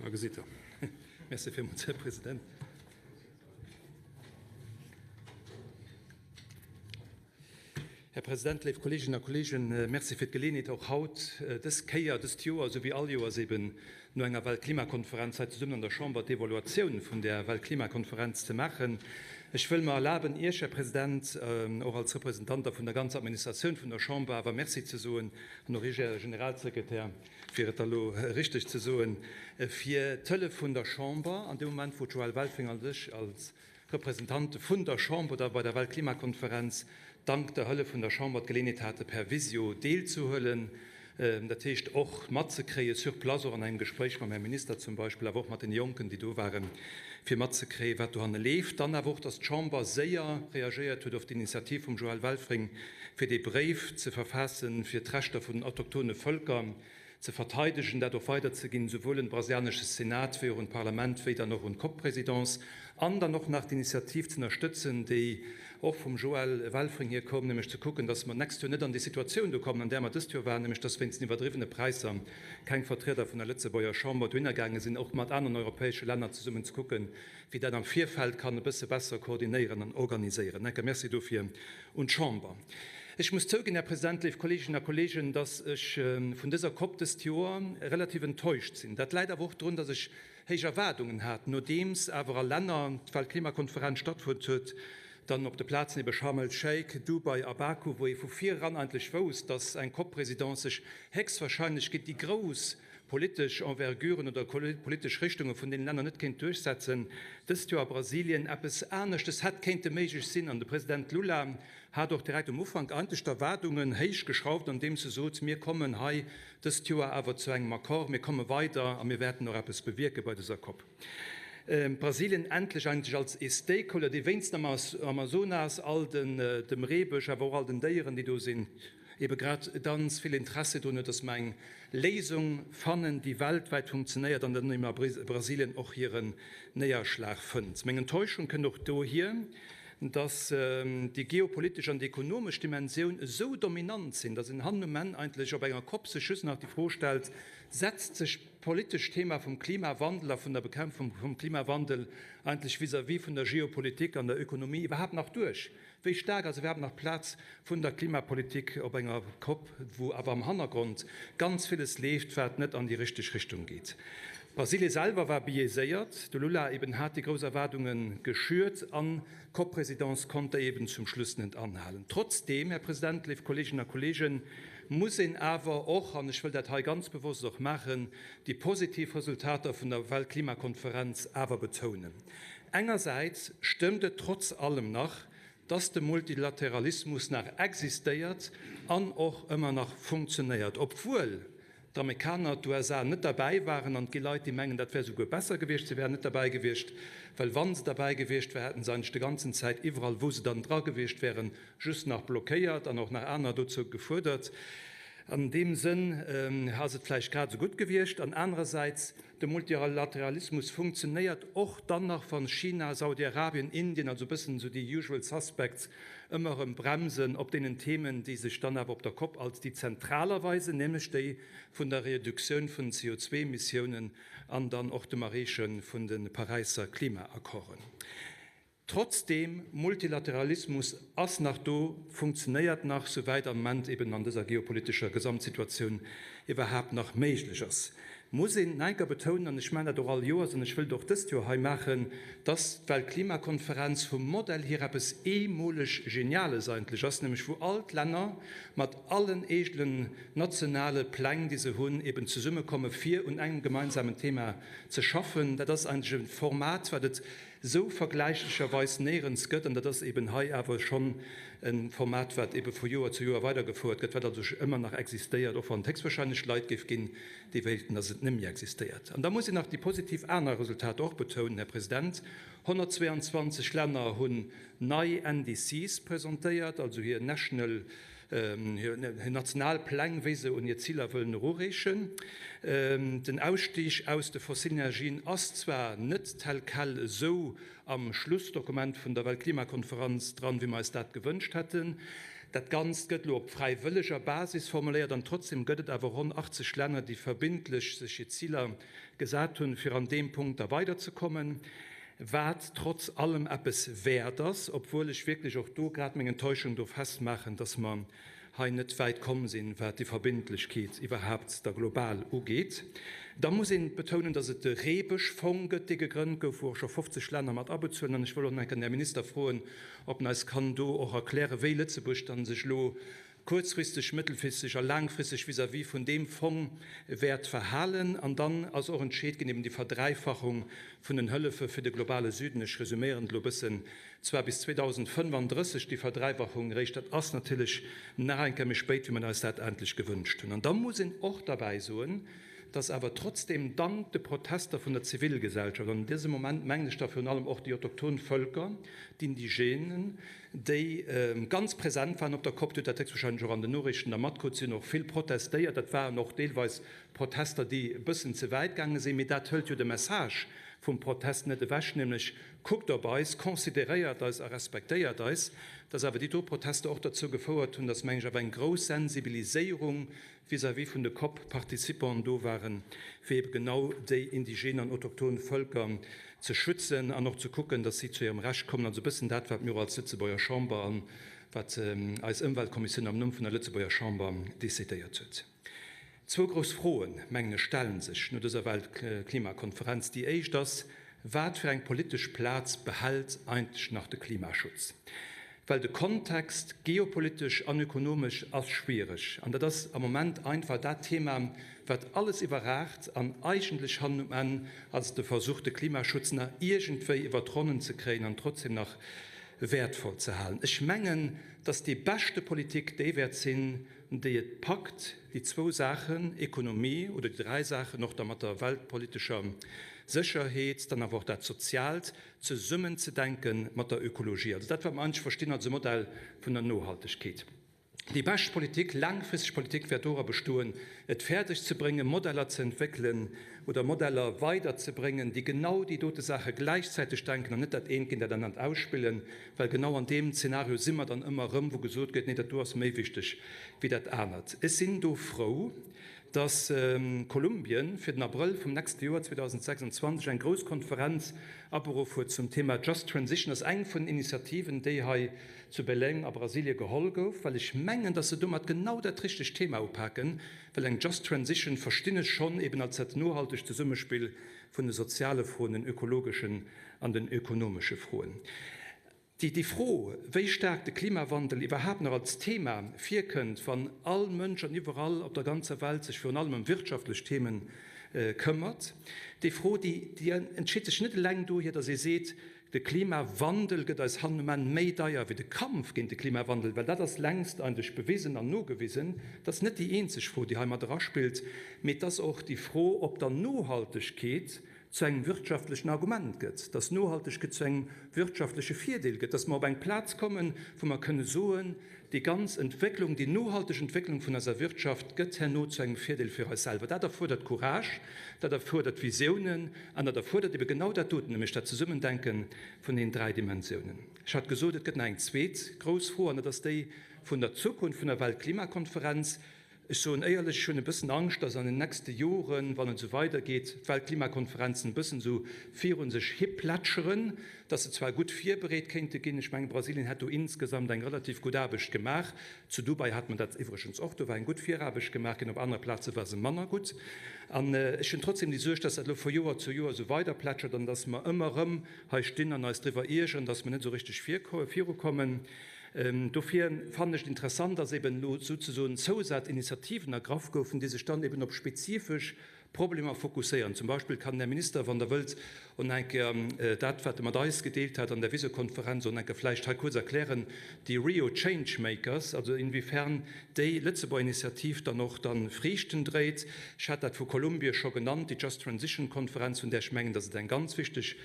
Da gesitt Der. Merci villmools, Här President. Här President, léif Kolleeginnen a Kolleegen, Merci fir d'Geleeënheet, och haut dës Kéier, dëst Joer, esou wéi all Joers eben no enger Weltklimakonferenz hei zesummen an der Chamber d'Evaluatioun vun där Weltklimakonferenz ze maachen. Ech wëll mer erlaben, Iech, Här President, och als Representant da vun der ganzer Administratioun vun der Chamber awer Merci ze soen an och Iech, Här Generalsekretär, fir et da lo richteg ze soen, fir d'Hëllef vun der Chamber an deem Moment, wou d'Joëlle Welfring an ech als Representante vun der Chamber da bei der Weltklimakonferenz dank der Hëllef vun der Chamber d'Geleeënheet hate per Visio deelzehuelen, dat heescht och matzekréie sur place, och an engem Gespréich mam Här Minister zum Beispill, awer och mat deene Jonken, déi do waren, fir matzekréie wat dohanne leeft. Dann awer och, dass d'Chamber séier reagéiert huet op d'Initiativ vum Joël Welfring, fir dee Bréif ze verfaassen, fir d'Rechter vun den autochtone Vëlker ze verteidegen, dat och weiderzeginn, souwuel un de brasilianesche Senat wéi och un d'Parlament, wéi dann och un d'COP-Présidence, an dann och nach d'Initiativ z'ënnerstëtzen, déi och vum Joël Welfring hier koum, nämlech ze kucken, dass mer d'nächst Joer net an déi Situatioun do kommen, an där mer dëst Joer waren, nämlech dass wéinst den iwwerdriwwene Präisser keng Vertrieder vun der Lëtzebuerger Chamber dohinner gaange sinn, och mat aneren europäesche Länner zesummen ze kucken, wéi dat am Virfeld kann e bësse besser koordinéieren an organiséieren. Enke Merci dofir un d'Chamber. Ech muss zouginn, Här President, léif Kolleeginnen a Kolleegen, dass ech vun dëser Cop dëst Joer relativ enttäuscht sinn. Dat läit awer och drun, dass ech héich Erwaardungen hat, nodeems awer a Länner d'Weltklimakonferenz stattfonnt huet, dann op de Plazen ebe Sharm el-Sheikh, Dubai a Baku, wou ee vu vir eran eigentlech wousst, dass eng Cop-Présidence sech héchstwahrscheinlech géint déi grouss politesch Enverguren oder politesch Richtunge vun deene Länner net kéint duerchsetzen, dëst Joer a Brasilien eppes aneschtes hätt kéinte méiglech sinn. An de President Lula hat och direkt um Ufank eigentlech d'Erwaardungen héich geschrauft, andeems e sot, Mir kommen hei dëst Joer awer zu engem Accord, mir komme weider a mir wäerten och eppes bewierke bei dëser Cop. Brasilien endlech eigentlech als ee Stakeholder, dee wéinst dem Amazonas, all dem Reebësch, awer och all den Déieren, déi do sinn, ebe grad ganz vill Interesse drun huet, dass mer eng Léisung fannen, déi weltwäit funktionéiert an dann eben a Brasilien och hiren Néierschlag fënnt. Meng Enttäuschung kënnt och dohier, dass déi geopolitesch an déi ekonomesch Dimensioun esou dominant sinn, dass een hannen um Enn eigentlech op enger Kopp sech just nach déi Fro stellt, Setzt sech d'politescht Thema vum Klimawandel a vun der Bekämpfung vum Klimawandel eigentlech vis-à-vis vun der Geopolitik an der Ökonomie iwwerhaapt nach duerch? Wéi staark ass iwwerhaapt nach d'Plaz vun der Klimapolitik op enger Kopp, wou awer am Hannergrond ganz villes leeft, wat net an déi richteg Richtung geet? Brasilie selwer war biaiséiert, de Lula eben hat déi grouss Erwaardunge geschürt an d'Cop-Présidence konnt déi eben zum Schluss net anhalen. Trotzdeem, Här President, léif Kolleeginnen a Kolleegen, muss een awer och, an ech wëll dat hei ganz bewosst och maachen, déi positiv Resultater vun der Weltklimakonferenz awer betounen. Engersäits stëmmt et trotz allem nach, dass de Multilateralismus nach existéiert an och ëmmer nach funktionéiert, obwuel d'Amerikaner, d'USA, net derbäi waren. An et gi Leit, déi mengen, dat wär souguer besser gewiescht, se wären net derbäi gewiescht, well wa se derbäi gewiescht wär, hätten se eigentlech de ganzen Zäit iwwerall, wou se dann dra gewiescht wären, just nach blockéiert an och nach aner dozou gefuerdert. An deem Sënn ass et vläicht grad esou gutt gewiescht. An anerersäits, De Multilateralismus funktionéiert och dann nach, wann China, Saudi-Arabien, Indien, also e bëssen esou déi usual suspects, ëmmer erëm bremsen op deenen Themen, déi sech dann awer op der Kopp als déi zentral erweisen, nämlech déi vun der Reduktioun vun den CO2-Emissiounen an dann och dem Erreeche vun de Paräisser Klimaaccorden. Trotzdeem, Multilateralismus ass nach do, funktionéiert nach, souwäit am Moment eben an dëser geopolitescher Gesamtsituatioun iwwerhaapt nach méiglech ass, muss een enker betounen, an ech maachen dat och all Joers an ech wëll et och dëst Joer hei maachen, dass d'Weltklimakonferenz vum Modell hier eppes eemoleg Geniales eigentlech ass, nämlech wou all d'Länner mat allen eegenen nationale Pläng, déi se hunn, eben zesummekomme fir un engem gemeinsamen Thema ze schaffen. Dat ass eigentlech e Format, wat et esou vergläichlecherweis néierens gëtt, an dat ass eben hei awer schonn e Format, wat ebe vu Joer zu Joer weidergefouert gëtt, wat also ëmmer nach existéiert, och wann et héchstwahrscheinlech Leit géif ginn, déi wéilten, datt et net méi existéiert. An da muss een nach déi positiv aner Resultater och betounen, Här President. 122 Länner hunn nei NDCs presentéiert, also hir national hir national Pläng, wéi se un hir Ziler wëllen erureechen. Den Ausstieg aus de fossilen Energien ass zwar net tel quel esou am Schlussdokument vun der Weltklimakonferenz dran, wéi mer eis dat gewënscht hätten. Dat Ganzt gëtt elo op fräiwëlleger Basis formuléiert an trotzdem gëtt et awer ronn 80 Länner, déi verbindlech sech hir Ziler gesat hunn, fir an deem Punkt da weiderzekommen, wat trotz allem eppes wäert ass, obwuel ech wierklech och do grad meng Enttäuschung do festmaachen, dass mer hei net wäit komm sinn, wat déi Verbindlechkeet iwwerhaapt da global ugeet. Da muss een betounen, dass et de Reebëschfong gëtt, dee gegrënnt gouf, wou och scho 50 Länner mat abezuelen. An ech wëll och nach eng Kéier den Här Minister froen, ob en eis kann do och erklären, wéi Lëtzebuerg dann sech elo kuerzfristeg, mëttelfristeg a laangfristeg vis-à-vis vun deem Fong wäert verhalen. An dann ass och entscheet ginn, eben déi Verdräifachung vun den Hëllefe fir de globale Süden, ech resüméieren et elo e bëssen, zwar bis 2035 déi Verdräifachung eréischt, dat ass natierlech nach eng Kéier méi spéit, wéi mer eis dat endlech gewënscht hunn. An da muss een och derbäi soen, dass awer trotzdem dank de Protester vun der Zivilgesellschaft, an an dësem Moment mengen ech da virun allem och déi autochton Völker, d'Indigenen, déi ganz präsent waren op der Cop, Dir hutt dat héchstwahrscheinlech och an den Noriichten da matkrut, si hunn och vill protestéiert, dat waren och deelweis Protester, déi e bëssen ze wäit gaange sinn, mee dat hëlt jo de Message vum Protest net ewech, nämlech, Kuckt op eis, consideréiert eis a respektéiert eis, dass awer déi do Protester och derzou gefouert hunn, dass, mengen ech, awer eng grouss Sensibiliséierung vis-à-vis vun de COP-Participanten do waren, fir ebe genau déi indigene an autochton Vëlker ze schützen an och ze kucken, dass si zu hirem Recht kommen. Also e bëssen dat, wat mir och als Lëtzebuerger Chamber an wat eis Ëmweltkommissioun am Numm vun der Lëtzebuerger Chamber decidéiert huet. Zwou grouss Froen, mengen ech, stellen sech no dëser Weltklimakonferenz. Déi éischt ass, Wat fir eng politesch Plaz behält eigentlech nach de Klimaschutz? Well de Kontext, geopolitesch an ökonomesch, ass schwiereg. An dat ass am Moment einfach dat Thema, wat alles iwwerragt. An eigentlech hannen um Enn ass et de Versuch, de Klimaschutz nach iergendwéi iwwer d'Ronnen ze kréien an trotzdem nach wäertvoll ze halen. Ech mengen, dass déi beschte Politik déi wäert sinn, déi et packt, déi zwou Saachen, Ekonomie, oder déi dräi Saachen och da mat der weltpolitescher Sécherheet, dann awer och dat Soziaalt, zesummenzedenke mat der Ökologie. Also dat, wat mer eigentlech verstinn als e Modell vun der Nohaltegkeet. Déi bescht Politik, laangfristeg Politik wäert dora bestoen, et fäerdeg ze bréngen, Modeller ze entwéckelen oder Modeller weiderzebréngen, déi genau déi dote Saache gläichzäiteg denken an net dat eent géint dat anert ausspillen, Well genau an deem Zeenario si mer dann ëmmer erëm, wou gesot gëtt, nee, dat do ass méi wichteg wéi dat anert. Ech sinn do frou, dass Kolumbien fir den Abrëll vum nächste Joer, 2026, eng grouss Konferenz aberuff huet zum Thema Just Transition. Dat ass eng vun den Initiativen, déi hei zu Belém a Brasilie geholl gouf, well ech mengen, dass se domat genau dat richtegt Thema upaken, well eng Just Transition verstinn ech schonn eben als dat nohaltegt Zesummespill vun de soziale Froen, den ökologeschen an den ökonomesche Froen. Déi Fro, wéi staark de Klimawandel iwwerhaapt nach als Thema virkënnt, wann all Mënsch an iwwerall op der ganzer Welt sech virun allem ëm wirtschaftlech Themen këmmert, déi Fro, déi entscheet sech net eleng dohier, datt ee seet, de Klimawandel gëtt eis hannen um Enn méi deier wéi de Kampf géint de Klimawandel, well dat ass längst eigentlech bewisen an nogewisen. Dat ass net déi eenzeg Fro, déi hei mat eraspillt, mee et ass och déi Fro, ob der Nohaltegkeet zu engem wirtschaftlechen Argument gëtt, dass Nohaltegkeet zu engem wirtschaftleche Virdeel gëtt, dass mer op eng Plaz kommen, wou mer kënne soen, déi ganz Entwécklung, déi nohalteg Entwécklung vun eiser Wirtschaft gëtt herno zu engem Virdeel fir eis selwer. Dat erfuerdert Courage, dat erfuerdert Visiounen an dat erfuerdert ebe genau dat doten, nämlech dat Zesummendenke vun deenen dräi Dimensiounen. Ech hat gesot, et gëtt nach eng zweet grouss Fro an dat ass déi vun der Zukunft vun der Weltklimakonferenz. Ech soen éierlech, ech hunn e bëssen Angscht, dass an den nächste Joren, wann et esou weidergeet, d'Weltklimakonferenzen e bëssen esou viru sech hi plätscheren, dass se zwar gutt virbereet kéinte ginn, ech mengen, Brasilien hätt do insgesamt eng relativ gutt Aarbecht gemaach, zu Dubai hat mer dat iwwregens och, do war eng gutt Viraarbecht gemaach ginn, op anere Plaze war se manner gutt. An ech hunn trotzdem déi Suerg, dass dat elo vu Joer zu Joer esou weiderplätschert an dass mer ëmmer erëm hei stinn an eis driwwer iergeren, dass mer net esou richteg virukommen. Dofir fannen ech et interessant, dass eben elo souzesoen Zousazinitiativen ergraff goufen, déi sech dann eben op spezifesch Problemer fokusséieren. Zum Beispill kann den Här Minister, wann Der wëllt, och nach eng Kéier dat, wat e mat eis gedeelt hat an der Visiokonferenz, och nach eng Kéier vläicht hei kuerz erklären, déi Rio Changemakers, also inwiefern déi Lëtzebuerger Initiativ dann och dann Friichten dréit. Ech hat dat vu Kolumbie scho genannt, déi Just Transition Konferenz, vun där ech mengen, dass et eng ganz wichteg.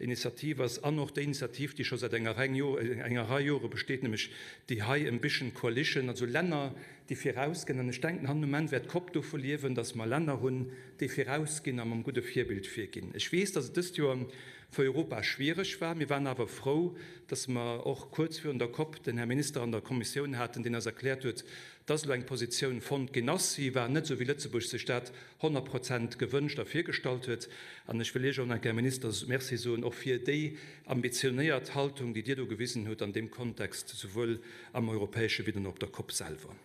Initiativ ass an och déi Initiativ, déi scho säit enger Rei Jore besteet, nämlech déi High Ambition Coalition, also Länner, déi virausginn. An ech denken, han Moment wäert d'COP dovu liewen, dass mer Länner hunn, déi virausginn a mam gudde Virbild virginn. Ech weess, dass et dëst Joer fir Europa schwiereg war. Mir waren awer frou, dass mer och kuerz virun der COP den Här Minister an der Kommissioun haten, deen eis erkläert huet, dass elo eng Positioun fonnt ginn ass. Si war net esou, wéi Lëtzebuerg sech dat 100% gewënscht a virgestallt huet. An ech wëll Iech och nach eng Kéier, Här Minister, Merci soen, och fir déi ambitionéiert Haltung, déi Dir do gewisen hutt an deem Kontext, souwuel am europäesche wéi dann och op der COP selwer.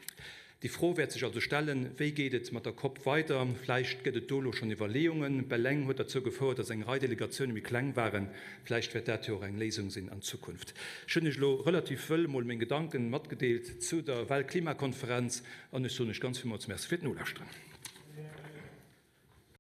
Déi Fro wäert sech also stellen, Wéi geet et mat der COP weider? Vläicht gëtt et do elo schonn Iwwerleeungen. Belém huet derzou gefouert, datt eng Rei Delegatioune méi kleng waren. Vläicht wäert dat jo och eng Léisung sinn an Zukunft. Ech hunn Iech elo relativ wëll emol meng Gedanken matgedeelt zu der Weltklimakonferenz an ech soen Iech ganz villmools Merci fir d'Nolauschteren.